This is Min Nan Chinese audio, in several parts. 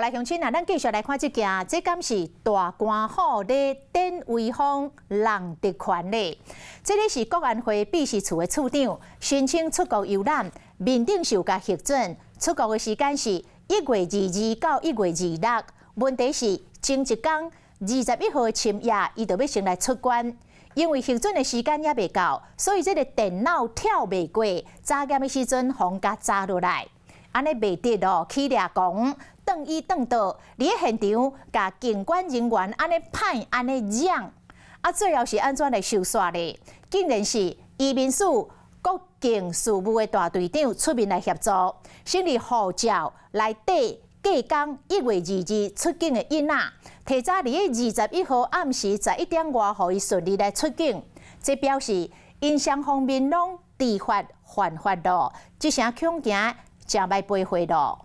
來鄉親啊，咱繼續來看這件，這敢是大官虎咧典威風人特權咧？這个是國安會秘書處的處長申請出國遊覽，面頂是有共核准，出國的時間是1月22到1月26。問題是前一工21號的深夜，伊就欲先來出關，因為核准的時間猶未到，所以這个電腦跳袂過，查驗的時陣予共查落來，按呢袂得咯，起掠狂。轉伊轉倒，佇咧現場共警官人員按呢拍按呢嚷，啊，最後是按怎來收煞咧？竟然是移民署國境事務的大隊長出面來協助，先佇護照內底隔工1月22出境的印仔，提早佇咧21號暗時11點外，予伊順利來出境。這表示𪜶雙方面攏知法犯法咯，這聲恐驚誠歹背回咯。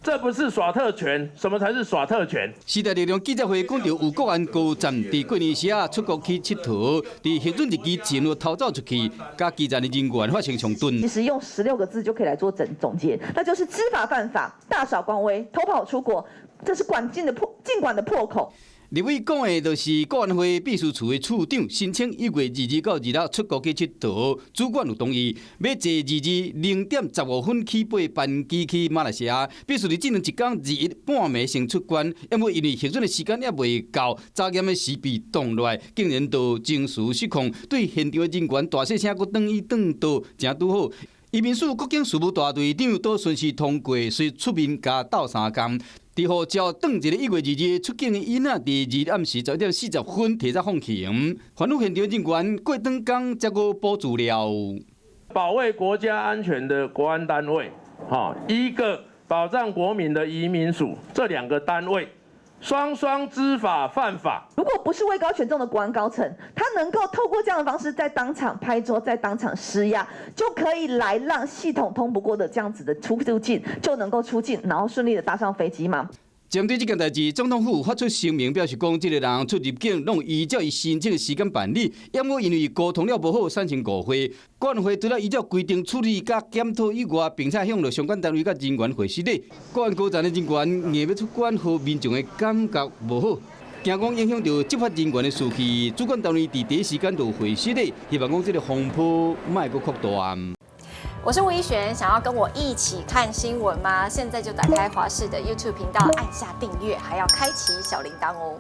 這不是耍特權，什麼才是耍特權？時代力量記者會講著有國安高層佇過年時啊出國去𨑨迌，佇核准日期前有偷走出去，佮機站的人員發生衝突。其實用16個字就可以來做總結，那就是知法犯法、大耍官威、偷跑出國，這是管禁的破禁管的破口。立委講的就是國安會秘書處的處長申請1月22到26出國去𨑨迌，主管有同意，欲坐22零點15分起飛班機去馬來西亞，必須佇這兩一工21半暝先出關，因為因為核准的時間猶未到，查驗的時被擋落來，竟然就情緒失控，對現場的人員大細聲閣轉伊轉倒，誠拄好。移民署國境事務大隊長都順勢通過，隨出面共鬥相共。佇護照轉一个1月22出境的囡仔，佇二暗時11點40分提早放行。環府現場人員過轉工才閣補資料。保衛國家安全的國安單位，哈，一個保障國民的移民署，這兩個單位雙雙知法犯法。如果不是位高權重的國安高層，他能夠透過這樣的方式在當場拍桌，在當場施壓，就可以來讓系統通不過的這樣子的出入境就能夠出境，然後順利的搭上飛機嗎？針對這件代誌，總統府發出聲明，表示講這个人出入境攏依照伊申請的時間辦理，毋過因為溝通了無好，產生誤會。國安會除了依照規定處理佮檢討以外，並且向著相關單位佮人員回釋咧。國安高層的人員硬欲出關，予民眾的感覺無好，驚講影響著執法人員的士氣。主管單位佇第一時間就回釋咧，希望講這个風波莫閣擴大。我是吳怡璇，想要跟我一起看新聞嗎？現在就打開華視的 YouTube 頻道，按下訂閱，還要開啟小鈴鐺哦。